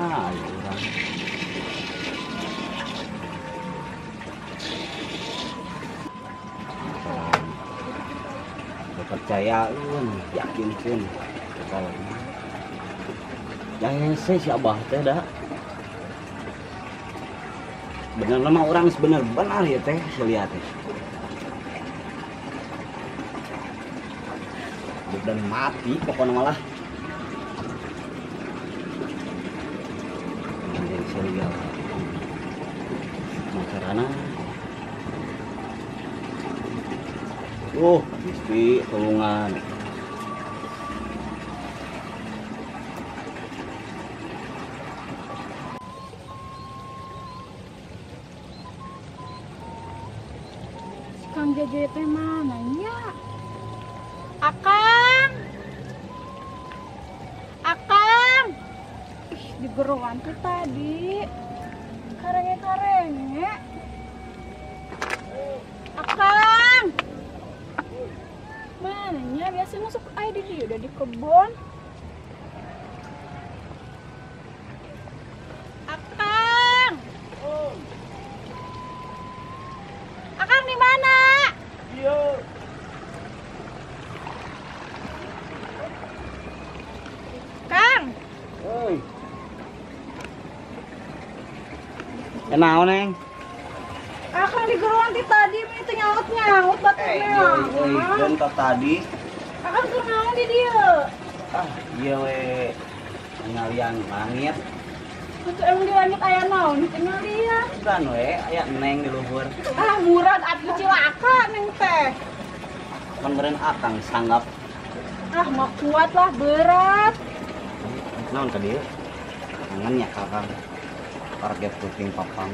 Kumaha ya urang. Percayaun, yakinkeun kalau jangan hese si Abah teh dah. Bener mah orang bener-bener ya teh lihat teh. Dan mati pokoknya malah. Jadi serial. Macarana. Gusti tulungan. Si Kang Jeje teh mana nya? Akang. Akang. Ih, digeroan tuh tadi. Karenge-karenge. Akang. Mananya biasa masuk air di dia udah di kebun. Akang. Akang di mana? Iya. Kang. Oi. Kenapa, Neng? Akang di geroan ti tadi itu nyaut-nyaut baturnya. Bentar tadi. Akang keur naon di dieu? Ah, ieu we ngalian langit. Itu emang di langit aya naon tingalian? Bukan we, aya neng di luhur. Ah, murad atuh cilaka neng teh. Kan meureun akang sanggap. Ah, mah kuat lah berat. Naon ka dieu? Kangen ya kakang. Target kuping papang.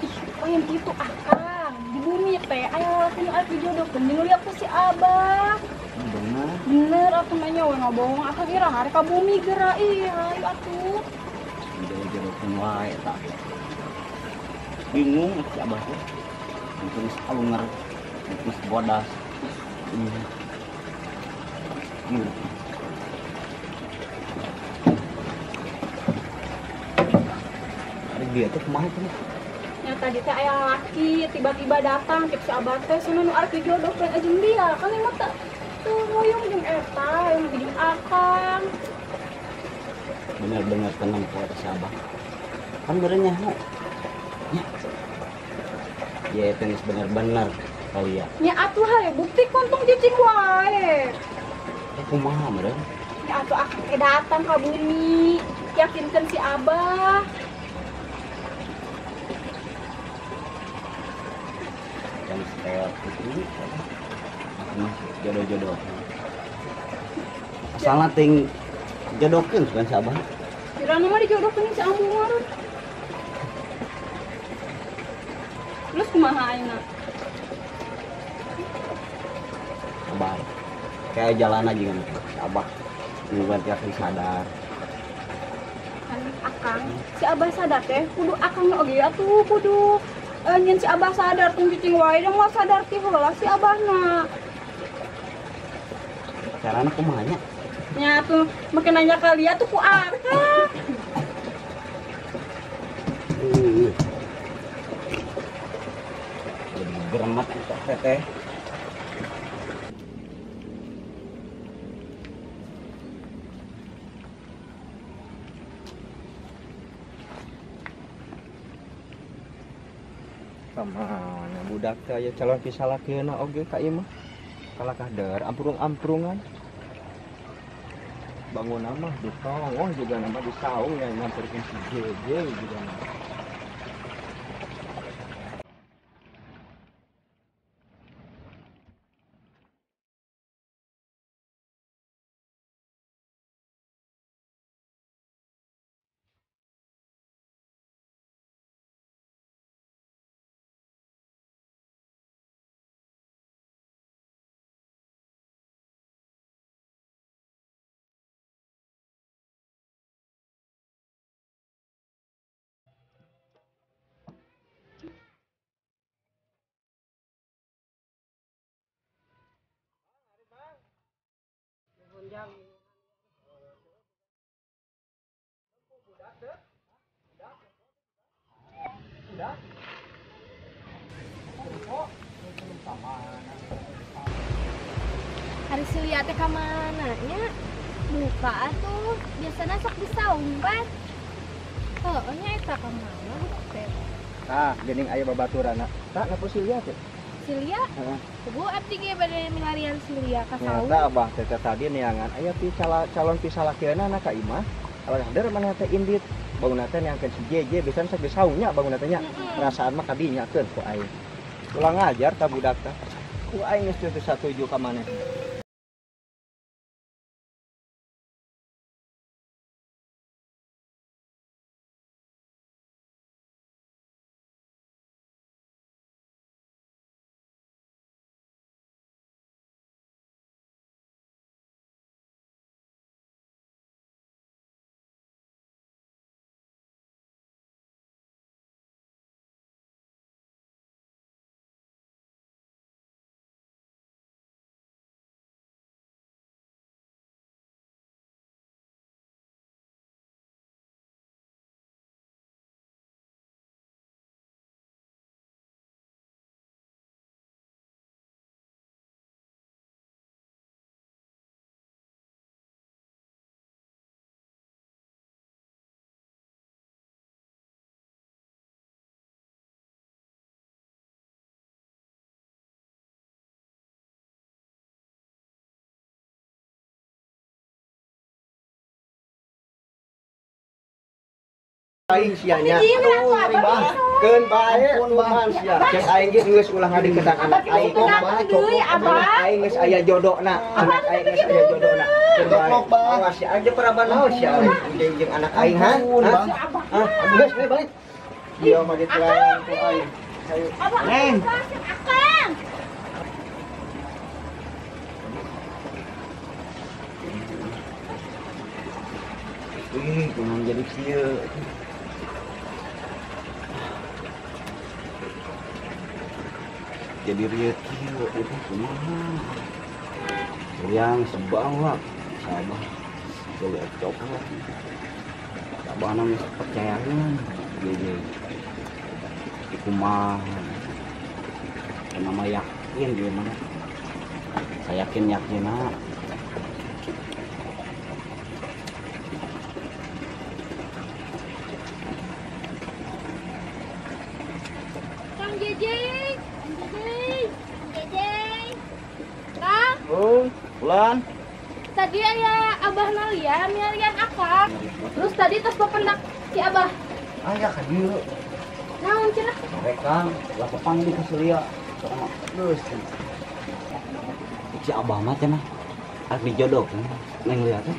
Ih, lain gitu akang. Di bumi teh aya lalaki nu arek dijodohkeun jeung liat ku si Abah. Bener. Bener atuh nanya we ngabohong akang ira hari ka bumi geura ih hayu atuh. Dijodohkeun wae eta. Bingung si Abah teh. Terus alunger, terus bodas. Iya. Iya. Dia tuh kumaha tuh? Ya tadi teh aya lalaki tiba-tiba datang cek si Abah teh cenah nu arek dijodohkeun jeung dia. Kan emang teh tuh hoyong jeung eta, yang jeung akang. Bener-bener tenang poe si Abah. Kan beureun nyaho. Nya. Dia teh geus bener-bener kali ya. Nya atuh hae bukti kuntung cicing wae. Eh kumaha meureun? Nya atuh akang teh datang ka bumi, yakinkeun si Abah. Kayak itu jodoh-jodoh asalna ting jodohkeun kan si Abah kirana mah dijodohkeun si Ambu marun terus kumaha ayeuna Abah kayak jalan aja kan si Abah nungguan tiap sadar kan akang si Abah sadar teh kudu akang oge atuh kudu nyen si Abah sadar tong cicing wae da moal sadar ti heula si Abahna. Carana kumaha nya? Nya atuh make nanya ka lia tuh ku akang. Jadi geremet eta teh. Kamana budak teh aya calon pisalakeuna oge ka ieu mah. Kalakah der amprung-amprungan. Bangun mah di tongoh juga nama di saung yang nyamperkeun si JJ juga nama. Si Lia teh ka mana nya? Buka atuh, biasana sok disaung pan. Heueuh nya eta ka mana budak teh? Tah, geuning aya babaturana. Tah napa si Lia teh? Si Lia? Heeh. Kubu abdi ge bade milarian si Lia ka saung. Nyata abah teh tadi neangan aya pi calon pisalakeunana ka imah. Kalau hadir mana teh indit. Bangunna teh neangkeun si JJ biasana sok disaungnya bangunna teh nya. Perasaan mah kadinyakeun ku aing. Ulah ngajar ka budak teh. Ku aing geus teu satuju ka maneh. Aing sia nya. Keun bae kumaha sia. Cek aing ge geus ulah ngadeukeutan anak aing. Anak aing geus aya jodona. Anak aing geus aya jodona. Keun bae. Awas sia aja paraban naon sia jeung anak aing ha. Hah? Geus we balik. Ieu mah ditelayan ku aing. Hayu. Neng. Akang. Ih, kumaha jadi kieu. Jadi rieu kieu itu kumaha. Yang sebang lah, sabah. Boleh coklat. Sabahna geus percayaan. Jadi kumaha. Nama yakin dia mah. Saya yakin yakinna. Kang JJ, Kang JJ, Kang. Oh, bulan. Tadi aya Abah Nalia milarian akang. Terus tadi tos papendak si Abah. Aya ka dieu. Naon cenah? Rekang, lah papanggih ka si Lia. Terus. Si Abah mah cenah arek dijodohkeun Neng Lia teh.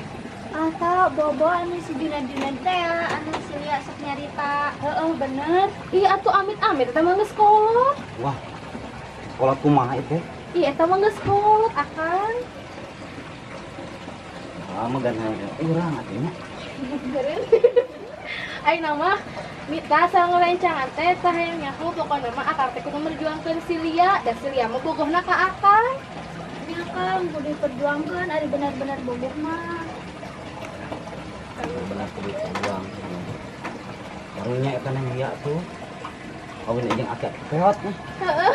Atau bobo anu si Junad-Junad teh anu si Lia sok nyarita. Heeh, bener. Ih, atuh amit-amit eta mah geus kolot. Wah. Kolot kumaha ieu teh? Ih, eta mah geus kolot akang. Ah, mah gana urang atuh nya. Ayeuna mah mita sareng rencangan teh tah hayang nyaho pokona mah akang teh kudu merjuangkeun si Lia da si Lia mah bogohna ka akang. Nya Kang, kudu diperjuangkeun ari benar-benar bogoh mah. Benar kudu diperjuangkeun. Karunya eta Neng Lia tuh. Kawin jeung akak peot nih. Heeh.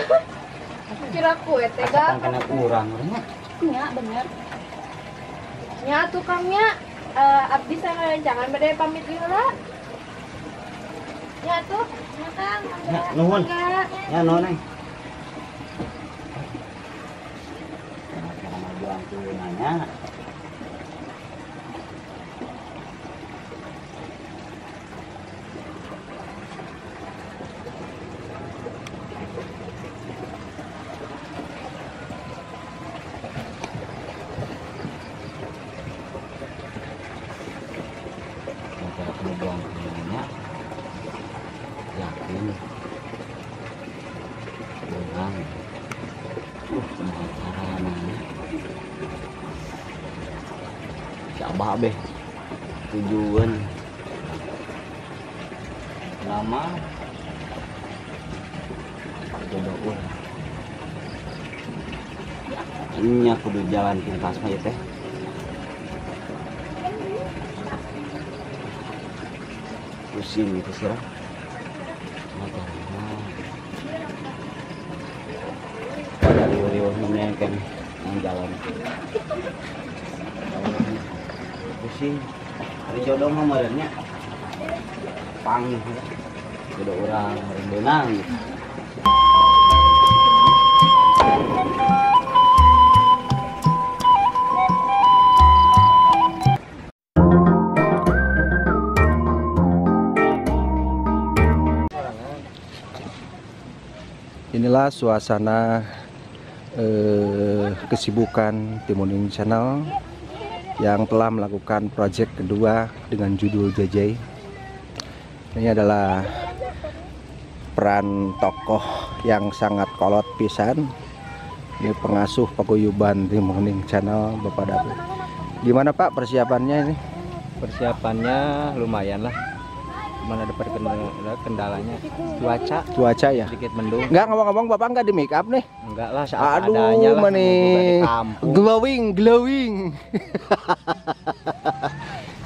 Kira ku teh ga. Kana urang nya. Nya bener. Nya tukangnya abdi sareng rencangan bade pamit heula. Ya tuh, ya Kang, ya, nuhun. Ya nuhun neng. Cara juang nanya. Cara buang nanya. Yakin orang kumaha carana si Abah beh tujuan lama jodoh urang nya kudu jalan pintas mah ieu teh. Pusing gitu sih. Pada riuh-riuh menengken yang jalan. Pusing. Ari jodoh mah meureunnya. Pang. Jodoh urang meureun beunang gitu. Inilah suasana kesibukan Timuning Channel yang telah melakukan proyek kedua dengan judul JJ. Ini adalah peran tokoh yang sangat kolot pisan. Ini pengasuh paguyuban Timuning Channel, Bapak David. Gimana Pak persiapannya ini? Persiapannya lumayan lah. Mana dapat kendalanya cuaca. Cuaca ya? Sedikit mendung. Enggak, ngomong-ngomong Bapak enggak di make up nih? Enggak lah, seadanya lah. Aduh, glowing, glowing.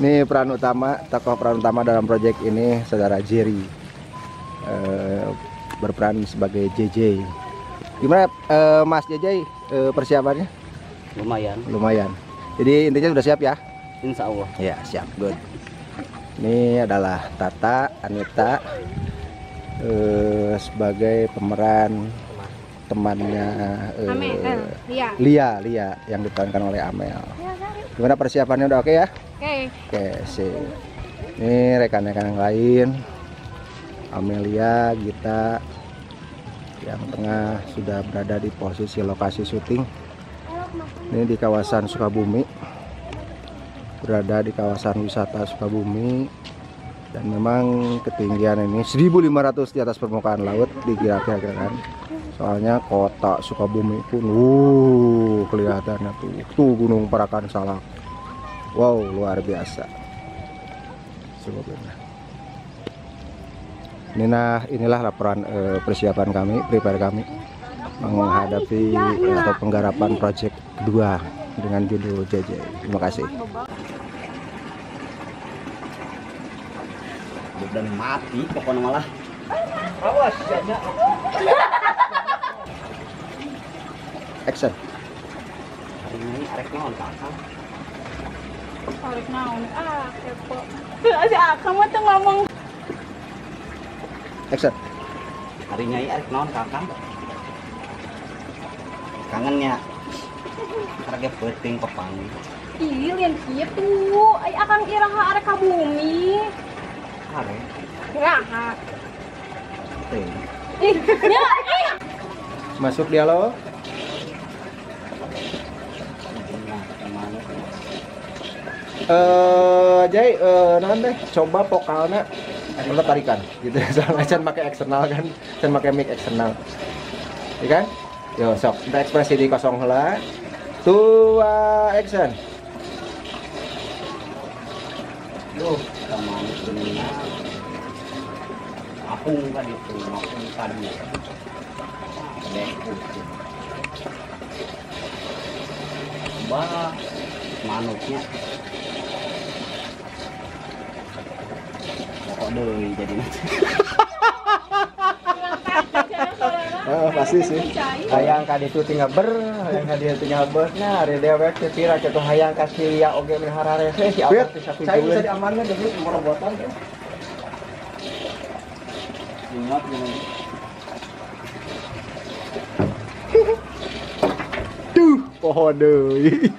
Ini peran utama, tokoh peran utama dalam proyek ini saudara Jerry. Berperan sebagai JJ. Gimana Mas JJ persiapannya? Lumayan. Lumayan. Jadi intinya sudah siap ya? Insya Allah. Ya, siap. Good. Ini adalah Tata Anita sebagai pemeran temannya Lia yang diperankan oleh Amel. Gimana persiapannya, udah oke ya? Oke. Oke, sip. Ini rekan-rekan yang lain, Amelia, Gita, yang tengah sudah berada di posisi lokasi syuting. Ini di kawasan Sukabumi. Berada di kawasan wisata Sukabumi, dan memang ketinggian ini 1500 di atas permukaan laut dikira-kirakan. Soalnya kota Sukabumi pun kelihatannya tuh Gunung Parakan Salak. Wow, luar biasa. Sebabnya. Inilah laporan persiapan kami, prepare kami menghadapi atau penggarapan proyek kedua dengan judul JJ. Terima kasih. Dan mati pokoknya malah. Awas ya. Action. Hari ini arek naon Akang? Arek naon? Ah, kepo. Si Akang mah teu ngomong. Action. Hari ini arek naon Kakang? Kangennya. Arek peuting pepanggih. Ih, lian kitu. Ai Akang iraha arek ka bumi. Arek. Iraha. Teuing. Ih, nya ih. Masuk dialog. Jay, naon deh, coba vokalnya untuk tarikan gitu. Soalnya can pakai eksternal kan, can pakai mic eksternal. Iya kan? Yo sok, kita ekspresi di kosong heula. Tua action. Duh, sama dunia. Apung tadi tuh, apung tadi. Bah, manuknya. Pokok deui jadi. Oh, pasti sih. Hayang ka ditu tinggal ber, hayang ka dieu tinggal ber. Nah, ari dewek teh pira kitu hayang ka si ya oge min hararese si abah teh Saya bisa diamankan demi robotan. Ingat gini. Duh, poho deui.